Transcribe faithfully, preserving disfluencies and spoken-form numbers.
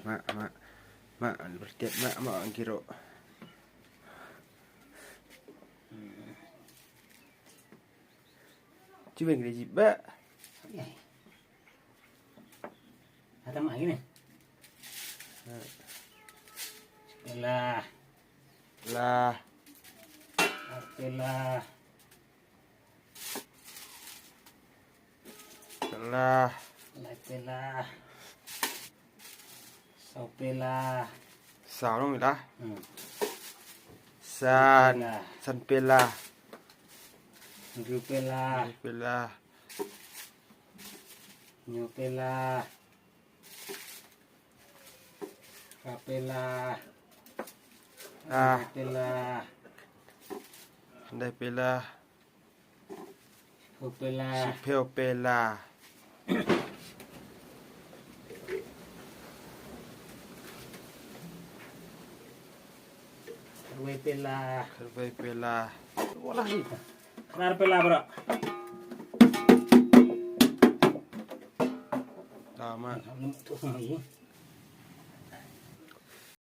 Ma, ma, ma, bertiap, ma, ma, ang kiro. Cuba yang kena jiba. Ada mak gini. Lah. Lah. Lah. Lah. Lah. Saw pela. Saw long lah. Hmm. San. Pela. San pela. Hynriew pela. Hynriew pela. Hynñiew pela. Phra pela. Ah. Lai pela. Lai pela. Shiphew pela. Shiphew pela. Khatwei pela. Khatwei pela. Wala hi. Khatar pela bro. Tama. Lam tu sama hi.